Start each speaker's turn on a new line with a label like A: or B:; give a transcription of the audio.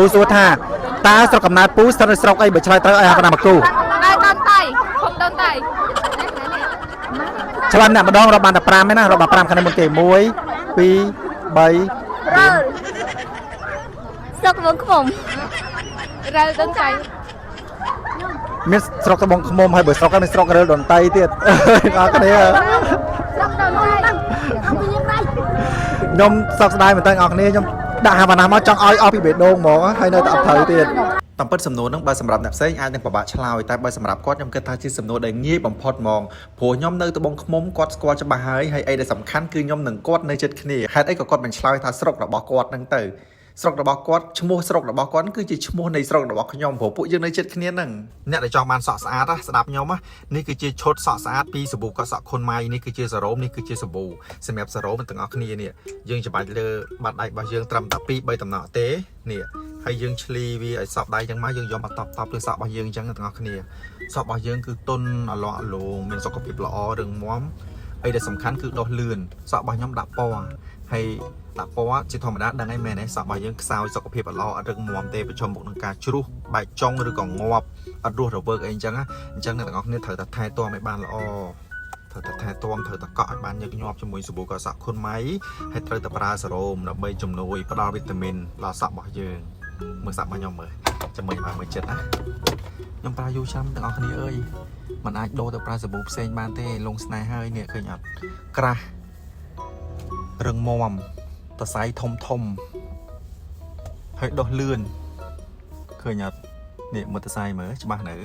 A: ពូសួរថាតើស្រុកកំណើតពូស្ថិតនៅស្រុកអីបើឆ្លើយត្រូវឲ្យហាវណ្ណាមកគូ
B: ដើរដូនតៃឃុំដូនតៃ
A: ឆ្លើយម្នាក់ម្ដងរាប់បានតែ5ឯណារាប់បាន5ខាងនេះមុនគេ1 2 3
C: រើលស្រុកវងខ្មុំ
B: រើដូនតៃ
A: មានស្រុកត្បូងឃ្មុំហើយបើស្រុកហ្នឹងមានស្រុករើលដន្តីទៀត អរគ្នា
B: ស្រុកដូនតៃ
A: ខ្ញុំសោកស្ដាយមែនតើអ្នកគ្នាខ្ញុំដាក់ហាវណ្ណាមកចង់ឲ្យអស់ពីបេះដូងហ្មងហើយនៅតែអត់ត្រូវទៀតតាមពិតសំណួរហ្នឹងបើសម្រាប់អ្នកផ្សេងអាចនឹងពិបាកឆ្លើយតែបើសម្រាប់គាត់ខ្ញុំគិតថាជាសំណួរដែលងាយបំផុតហ្មងព្រោះខ្ញុំនៅត្បូងឃ្មុំគាត់ស្គាល់ច្បាស់ហើយហើយអីដែលសំខាន់គឺខ្ញុំនិងគាត់នៅជិតគ្នាហេតុអីក៏គាត់មិនឆ្លើយថាស្រុករបស់គាត់ហ្នឹងទៅស្រុករបស់គាត់ឈ្មោះស្រុករបស់គាត់គឺជាឈ្មោះនៃស្រុករបស់ខ្ញុំព្រោះពួកយើងនៅជិតគ្នាហ្នឹងអ្នកដែលចង់បានសក់ស្អាតណាស្ដាប់ខ្ញុំណានេះគឺជាឈុតសក់ស្អាតពីសាប៊ូកក់សក់ខុនម៉ៃនេះគឺជាសារ៉ូមនេះគឺជាសាប៊ូសម្រាប់សារ៉ូមទាំងអស់គ្នានេះយើងច្បាច់លើបាតដៃរបស់យើងត្រឹមតែ2 3តំណក់ទេនេះហើយយើងឆ្លីវាឲ្យសពដៃចឹងមកយើងយកមកតបតបលើសក់របស់យើងចឹងទាំងអស់គ្នាសក់របស់យើងគឺទន់អលក់អលងមានសុខភាពល្អរឹងមាំអីដែលសំខាន់គឺដុះលឿនសក់របស់ខ្ញុំដាក់ពណ៌ហើយដាក់ពណ៌ជាធម្មតាដឹងហើយមែនទេសក់របស់យើងខ្សោយសុខភាពអត់ល្អអត់រឹងមាំទេប្រឈមមុខនឹងការជ្រុះបែកចុងឬក៏ងាប់អត់រស់រវើកអីចឹងណាអញ្ចឹងអ្នកទាំងអស់គ្នាត្រូវតែថែទាំឲ្យបានល្អត្រូវតែថែទាំត្រូវតែកក់ឲ្យបានញឹកញាប់ជាមួយសាប៊ូកក់សក់ខុនម៉ៃហើយត្រូវតែប្រើសារ៉ូមដើម្បីជំនួយផ្ដល់វីតាមីនដល់សក់របស់យើងមើលសក់របស់ខ្ញុំមើលចាំមើលបានមើលចិត្តណាខ្ញុំប្រើយូរឆ្នាំទាំងអស់គ្នាអើយมันអាចដូរទៅប្រើសាប៊ូផ្សេងបានទេលងស្នេហ៍ហើយនេះឃើញអត់ក្រាស់រឹងមាំតសៃធំធំហើយដុះលឿនឃើញអត់នេះមើលតសៃមើលច្បាស់នៅ